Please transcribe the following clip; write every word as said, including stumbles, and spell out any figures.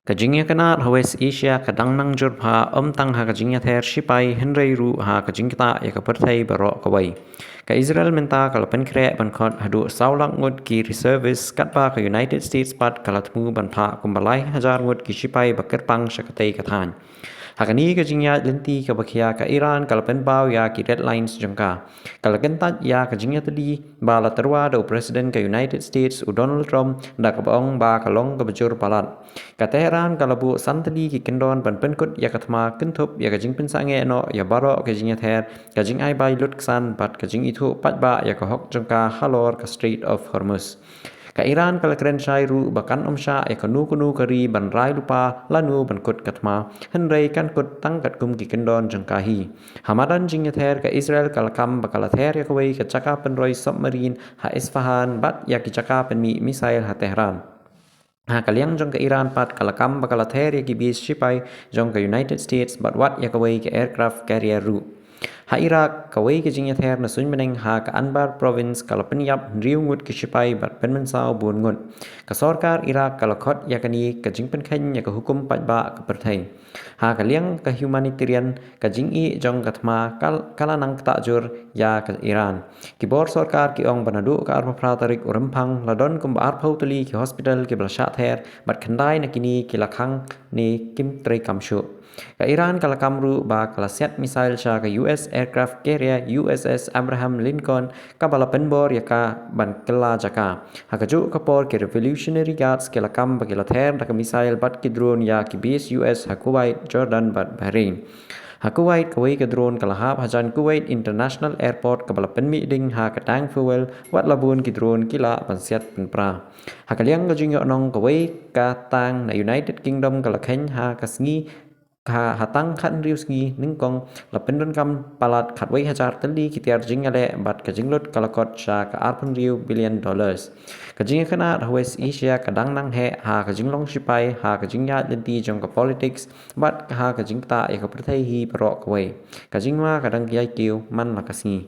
Ka jingïakynad ha West Asia ka dang nang jur bha, ym tang ha ka jingïather shipai hynrei ruh ha ka jingktah ïa ka pyrthei baroh kawei. Ka Israel mynta ka la pynkhreh ban khot haduh saw lak ngut ki reservist, katba ka United States pat ka la thmu ban phah kumba lai hajar ngut ki shipai ba kyrpang sha katei ka thaiñ. Ha kane ka jingïaid lynti kaba khia, ka Iran ka la pynbaw ïa ki red lines jong ka. Ka la kyntait ïa ka jingïatylli ba la tyrwa da u President ka United States u Donald Trump, da kaba ong ba ka long kaba jur palat. Ka Tehran ka la buh san tylli ki kyndon ban pynkut ïa ka thma, kynthup ïa ka jingpynsangeh noh ïa baroh ka jingïather, ka jingai bai lutksan bad ka jingithuh paidbah ïa ka hok jong ka halor ka Strait of Hormuz. Ka Iran ka la kren shai ruh ba kan ym shah ïa kano kano ka ri ban rai lypa lano ban kut ka thma, hynrei kan kut tang katkum ki kyndon jong ka hi. Ha madan jingïather, ka Israel ka la kam ba ka la ther ïa kawei ka jaka pynroi submarine ha Isfahan bad ïa ki jaka pynmih missile ha Tehran. Ha ka liang jong ka Iran pat ka la kam ba ka la ther ïa ki base shipai jong ka United States bad wat ïa kawei ka aircraft carrier ruh. Ha Iraq, kawei ka jingïather na suiñ bneng ha ka Anbar province ka la pynïap hynriew ngut ki shipai bad pynmynsaw bun ngut. Ka sorkar Iraq ka la khot ïa kane ka jingpynkheiñ ïa ka hukum paidbah ka pyrthei. Ha ka liang ka humanitarian, ka jingïeh jong ka thma ka, ka la nang ktah jur ïa ka Iran. Ki bor sorkar ki ong ba naduh ka arphew phra tarik u Rymphang la don kumba arphew tylli ki hospital kiba la shah ther bad khyndai na kine ki la khang ne kim treikam shuh. Ka Iran ka la kam ruh ba ka la siat missile sha ka U S aircraft carrier U S S Abraham Lincoln, kaba la pynbor ïa ka ban kylla jaka. Ha kajuh ka por ki Revolutionary Guards ki la kam ba ki la ther da ka missile bad ki drone ïa ki base U S ha Kuwait, Jordan bad Bahrain. Ha Kuwait, kawei ka drone ka la hap hajan Kuwait International Airport kaba la pynmih ding ha ka tank fuel, wat la bun ki drone ki lah ban siat pynpra. Ha ka liang ka jingïohnong, kawei ka tank na United Kingdom ka la kheiñ ha ka sngi, ha, ha tang khathynriew sngi nyngkong, la pyndonkam palat khatwei hajar tylli ki tiar jingïaleh bad ka jinglut ka la kot sha ka arphew hynriew billion dollars. Ka jingïakynad ha West Asia ka dang nang heh ha ka jinglong shipai, ha ka jingïaid lynti jong ka politics bad ha ka jingktah ïa ka pyrthei hi baroh kawei. Ka jingma ka dang ïai kiew man la ka sngi.